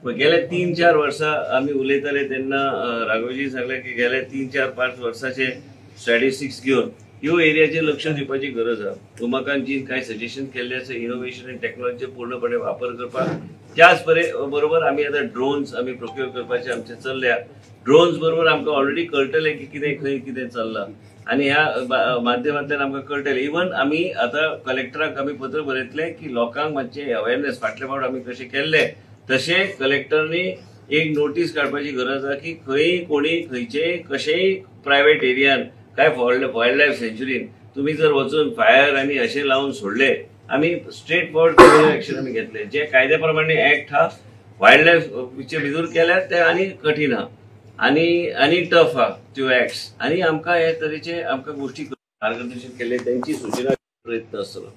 गेले 3-4 वर्सां आमी उलयताले तेन्ना राघवजी सांगले की गेले 3-4-5 वर्साचे स्टॅटिस्टिक्स घेवन ह्यो एरियाचेर लक्ष दिवपाची गरज आसा. उमाकांतजीन कांय सजेशन केल्ले आसा इनोव्हेशन आनी टॅक्नॉलॉजीचो पूर्णपणे वापर करपाक. त्याच बरोबर आमी आतां ड्रोन्स आमी प्रोक्युअर करपाचे आमचे चल्ल्या. ड्रोन्स बरोबर आमकां ऑलरेडी कळटलें की कितें खंय कितें चल्लां आनी ह्या माध्यमांतल्यान आमकां कळटलें. इवन आमी आतां कलेक्टराक आमी पत्र बरयतलें की लोकांक मातशें अवेरनेस फाटले फावट आमी कशें केल्लें तशें कलेक्टरनी एक नोटीस काडपाची गरज आसा की खंय कोणी खंयचेय कशेंय प्रायवेट एरियान काय वायल्ड लायफ सँच्युरीन तुम्ही जर वचून फायर आनी अशें लावन सोडले, आमी स्ट्रेट फॉरवर्ड क्रिमिनल एक्शन आमी घेतले. जे कायद्या प्रमाणे एक्ट हा वायल्ड लायफचे भितर केल्यार ते आनी कठीण हा आनी आनी टफ हा त्यो एक्ट्स आनी आमकां हे तरेचे आमकां गोष्टी मार्गदर्शन केल्ले तेंची सूचना प्रयत्न आसतलो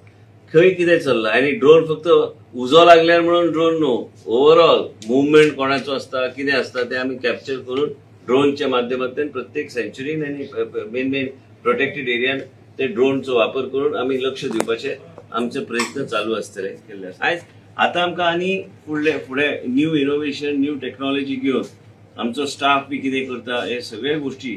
खंय कितें चल्लां. आनी ड्रोन फक्त उजो लागल्यार म्हणून ड्रोन न्हू, ओवरऑल मुवमेंट कोणाचो आसता कितें आसता तें आमी कॅप्चर करून ड्रोनच्या माध्यमांतल्यान प्रत्येक सँच्युरीन आनी मेन मेन प्रोटेक्टेड एरियान ते ड्रोनचो वापर करून आमी लक्ष दिवपाचे आमचे प्रयत्न चालू आसतले केल्ले. आयज आतां आमकां आनी फुडले फुडें न्यू इनोव्हेशन न्यू टॅक्नॉलॉजी घेवन आमचो स्टाफ बी कितें करता हे सगळे गोष्टी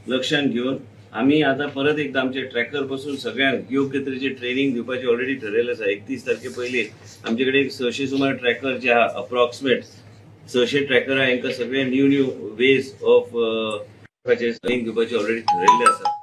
लक्षांत घेवन आमी आतां परत एकदां आमचे ट्रॅकर पासून सगळ्यांक योग्य तरेचे ट्रेनिंग दिवपाचें ऑलरेडी ठरयलें आसा. 31 तारखे पयलीं आमचे कडेन 600 सुमार ट्रॅकर जे आहा, अप्रॉक्सिमेट 600 ट्रॅकर आहा, हांकां सगळे new new ways of training दिवपाचें ऑलरेडी ठरयल्लें आसा.